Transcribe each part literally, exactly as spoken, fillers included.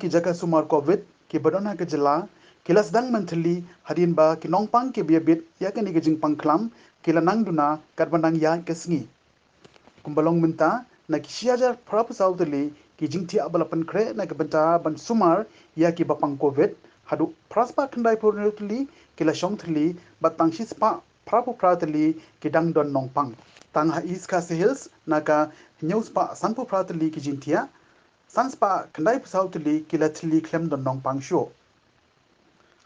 ki jaka sumar covid ki ba don ha ka jylla ki la sdang ban thylli hadien ba ki nongpang ki ba ïabit ïa kane ka jingpang khlam ki la nang duna katba nang ïaid ka sngi. Kumba long mynta, na ki shi hajar phra phew saw tylli ki jingthiah ba la pynkhreh na ka bynta ban sumar ïa ki ba pang covid, haduh phra spah khyndai phew hynriew tylli ki la shong thylli, bad tang shi spah phra phew phra tylli ki dang don nongpang. Tang ha East Khasi Hills, na ka hynñiew spah san phew phra tylli ki jingthiah, san spah khyndai phew saw tylli ki la thylli khlem don nongpang shuh.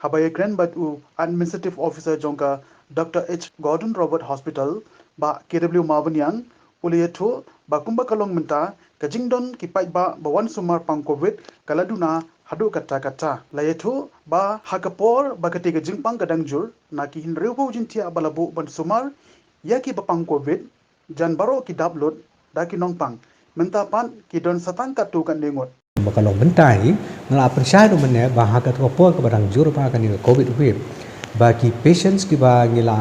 Haba ïakren bad u Administrative Officer jong ka Doctor H Gordon Roberts Hospital, Bah K W Mawbaniang, u la ïathuh ba kumba ka long mynta, ka jingdon ki paidbah ba wan sumar pang covid ka la duna haduh katta katta. La ïathuh ba ha ka por ba kata ka jingpang ka dang jur, na ki hynriew phew jingthiah ba la buh ban sumar ïa ki ba pang covid, jan baroh ki dap lut da ki nongpang. Mynta pat ki don sa tang katto katne ngut. Ba ka long mynta hi, nga la pynshai ruh mynne ba ha ka por kaba dang jur ba kane ka covid wave, ba ki patients kiba ngi la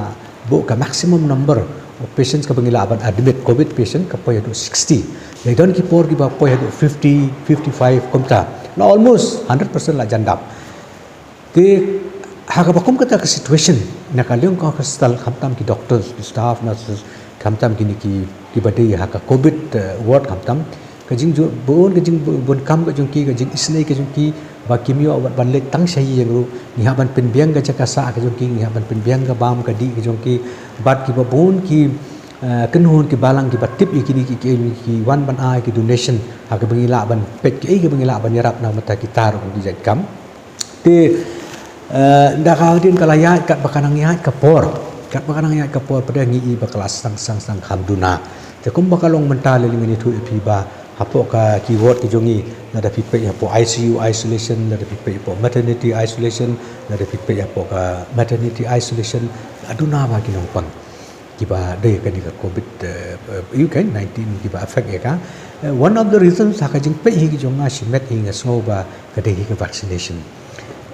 buh ka maximum number of patients kaba ngi lah ban admit, covid patient, ka poi haduh sixty. Ïa don ki por kiba poi haduh fifty, fifty-five kumta. La almost hundred percent la jan dap. Te ha kaba kum kata ka situation, na ka liang ka hospital, khamtam ki doctors, ki staff, nurses, khamtam kine ki, kiba dei ha ka covid, eh, ward, khamtam ka jingjur bun, ka jingbun kam ka jong ki, ka jingisynei ka jong ki, ba kim ïoh ban leit tang sha ïing ruh. Ngi hap ban pynbiang ka jaka sah ka jong ki, ngi hap ban pynbiang ka bam ka dih ka jong ki. Bad kiba bun ki, eh, kynhun ki balang kiba tip ïa kine ki, ki, ki wan ban ai ki donation ha kaba ngi lah ban peit kaei kaba ngi lah ban ïarap na ka bynta kita ruh ki jait kam. Te, eh, da ka hadien ka la ïaid, katba ka nang ïaid ka por, katba ka nang ïaid ka por, pat ngi i ba ka la sdang, sdang, sdang kham duna. Te kumba ka long mynta, lei lei ngan ïathuh ïa phi ba hapoh ka ki ward ki jong ngi, lada phi peit hapoh I C U isolation, lada phi peit hapoh maternity isolation, lada phi peit hapoh ka maternity isolation, la duna ba ki nongpang kiba dei kane ka covid, eh, eh, U K nineteen kiba affect ïa ka. Eh, one of the reasons ha ka jingpeit hi ki jong nga shimet hi nga sngew ba ka dei hi ka vaccination.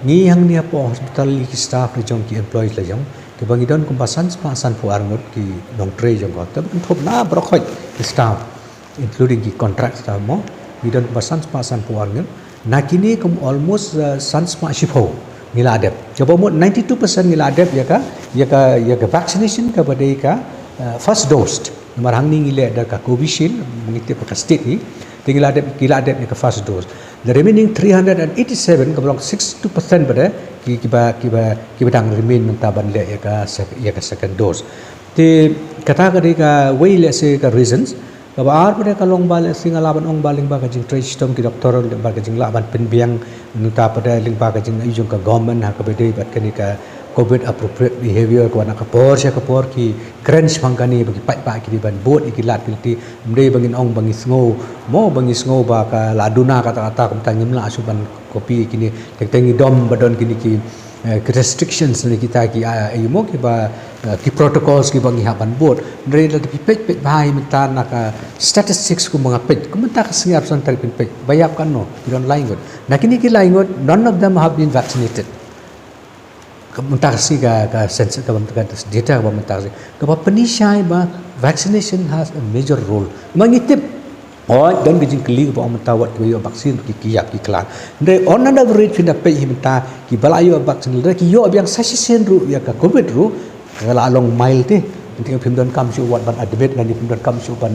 Ngi hangne hapoh hospital, ïa ki staff la jong, ki employees la jong, kiba ngi don kumba san spah san phew ar ngut ki nongtrei jong ka, te kynthup na baroh khoit ki staff, including ki contract staff mo, ngi don kumba san spah san phew ar ngut. Na kine kum almost, uh, san spah shiphew ngi la dep. Kaba mut ninety-two percent ngi la dep ïa ka, ïa ka, ïa ka vaccination kaba dei ka, uh, first dose. Namar hangne ngi leh da ka Covishield, ngi tip ka state hi. Te ngi la dep, ngi la dep ïa ka first dose. The remaining three hundred and eighty-seven, kaba long sixty-two percent pat, ki, kiba, kiba, kiba dang remain mynta ban leh ïa ka sec-, ïa ka second dose. Te kata ka dei kawei, let's say, ka reasons. Kaba ar pat ka long ba, let's say, nga lah ban ong ba lyngba ka jingtrei shitom ki doktor, lyngba ka jinglah ban pynbiang, nangta pat lyngba ka jingai jong ka government ha kaba dei bad kane ka covid appropriate behavior, ka wan na ka por sha ka por, ki kren shaphang kane ba ki paidbah ki dei ban bud ïa ki lad ki lynti. Ym dei ba ngin ong ba ngi sngew mo, ba ngi sngew ba ka la duna kata kata, kumta ngim lah shuh ban copy kine. Teng teng ngi dom ba don kine ki, eh, ki restrictions ne kita ki, ah, ïa mo, kiba, eh, ki protocols kiba ngi hap ban bud. Hynrei lada phi peit, peit bha hi mynta na ka statistics kumba nga peit, kum mynta ka sngi arphew san tarik phin peit, ba ïap katno, ki don lai ngut. Na kine ki lai ngut, none of them have been vaccinated. Ka mynta ka sngi ka, ka census, ka mynta ka data kaba mynta ka sngi, kaba pynshai ba vaccination has a major role. Ma ngi tip, hooid, don ka jingkylli kaba ong mynta wat kiba ïoh vaccine ki, ki ïap ki khlad. Hynrei on an average phin da peit hi mynta, kiba la ïoh vaccine lada ki ïoh biang sa shisien ruh ïa ka covid ruh, ka la long mild te. Mynta phim donkam shuh wat ban admit, lane phim donkam shuh ban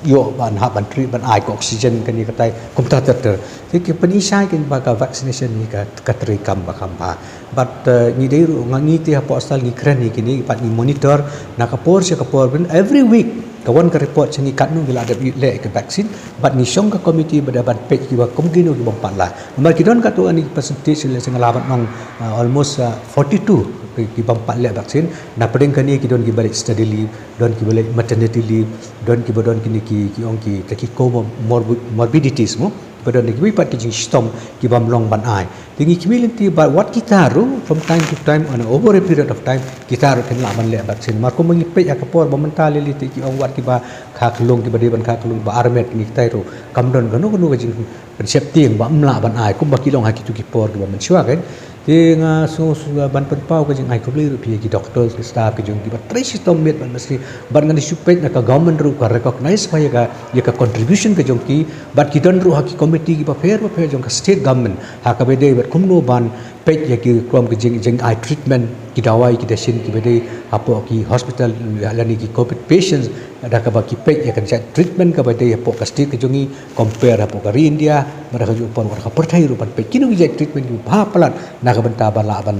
ïoh ban hap ban treat, ban ai ka oxygen kane katai, kumta ter ter. Te ki pynshai kein ba ka vaccination hi ka, ka treikam ba kham bha. Bad, eh, ngi dei ruh, nga, ngi te hapoh hospital ngi kren ïa kine, bad ngi monitor na ka por sha ka por, every week ka wan ka report sha ngi katno ngi la dep leh ka vaccine, bad ngi shong ka committee bad ban peit kiba kum kino kibym pat leh. Namar ki don katto katne percentage, lehse nga lah ban ong, eh, almost, eh, forty-two ki, kibym pat leh vaccine. Na pdeng kane ki don kiba leit study leave, don kiba leit maternity leave, don kiba don kine ki, ki ong kita ki comorbidities mo, kiba don kiwei pat ki jingshitom kibym long ban ai. Te ngi khmih lynti ba wat kita ruh from time to time, on a over a period of time, kita ruh kin lah ban leh vaccine. Namar kumba ngi peit ha ka por ba mynta lei lei te ki ong wat kiba kha kyllung, kiba dei ban kha kyllung ba armet, ngi kitai ruh kam don kano kano ka jingpynsheptieng ba ym lah ban ai kumba ki long ha kito ki por kiba mynshuwa kein. Te nga sngew sngew ban pynpaw ka jingai khublei ruh phi ïa ki doctors, ki staff, ki jong ki ba trei shitom miet ban masi, ban ngan shu peit na ka government ruh ka recognize ba ïa ka, ïa ka contribution ka jong ki, bad ki don ruh ha ki committee ki ba pher ba pher jong ka state government, ha kaba dei bad kumno ban peit ïa ki rukom ka jing, jingai treatment, ki dawai ki dashin ki ba dei hapoh ki hospital, lane ki covid patients, da kaba ki peit ïa ka jait treatment kaba dei hapoh ka state ka jong i, compare hapoh ka ri India, bad ha kajuh por bad ha ka pyrthei ruh ban peit kino ki jait treatment ki bha palat na ka bynta ba lah ban,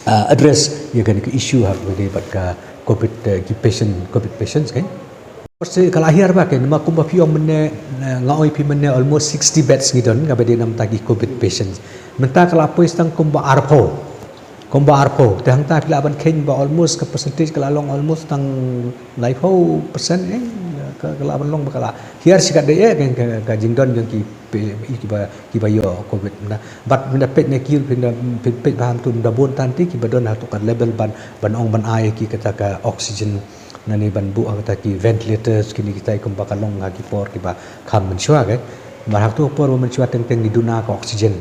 ah, address ïa kane ka issue ha kaba dei bad ka covid, eh, ki patient, covid patients, kan. Ka la hiar ba, kan, namar kumba phi ong mynne, eh, nga ong ïa phi mynne almost sixty beds ngi don kaba dei namar ki covid patients. Mynta ka la poi tang kumba arphew. Kumba arphew, te hangta phi lah ban kheiñ ba almost ka percentage ka la long almost tang laiphew percent, eh, ka, ka lah ban long ba ka la hiar shi katdei, eh, ka, ka, ka jingdon jong ki pe-, ki ba, ki ba ïoh covid na. Bad mynta peit na ki, pynda, pyn-, peit ba hangtu mynta bun tang te ki ba don ha tu ka level ban, ban ong ban ai ki kata ka oxygen, nane ban buh ha kata ki ventilators, kine kita kumba ka long ha ki por ki ba kham mynshuwa, kan. Bad ha tu por ba mynshuwa teng teng ngi duna ka oxygen.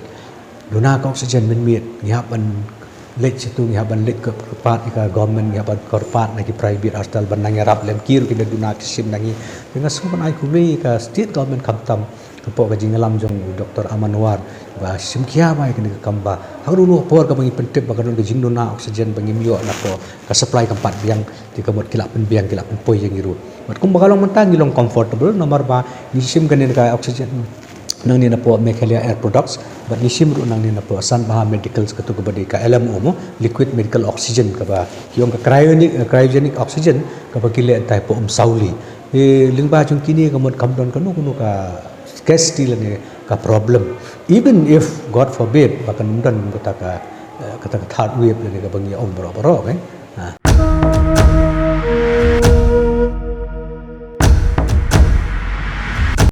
Duna ka oxygen mynmiet, ngi hap ban leit sha tu, ngi hap ban leit kyrpad ïa ka government, ngi hap ban kyrpad na ki private hospital ban nang ïarap lem, ki ruh kin da duna ki shim na ngi. Te nga sngew ban ai khublei ïa ka state government khamtam hapoh ka jingïalam jong u Doctor Aman War ba shim khia ba ïa kane ka kam ba ha kano kano ka por kaba ngi pyntip ba ka don ka jingduna oxygen ba ngim ïoh na ka, ka supply kam pat biang, te ka mut ki lah pynbiang, ki lah pynpoi ïa ngi ruh. Bad kumba ka long mynta ngi long comfortable namar ba ngi shim kane ka oxygen nangne napoh Meghalaya Air Products, bad ngi shim ruh nangne napoh Sanbha Medicals, katu kaba dei ka L M O mo, liquid medical oxygen, kaba ki ong ka cryogenic, eh, cryogenic oxygen, kaba ki leh hangtai hapoh Umsawli. Eh, lyngba jong kine ka mut kam don kano kano ka scarcity lane ka problem. Even if, God forbid, ba kan ym don kata ka, eh, kata ka third wave lane kaba ngi ong baroh baroh, kan.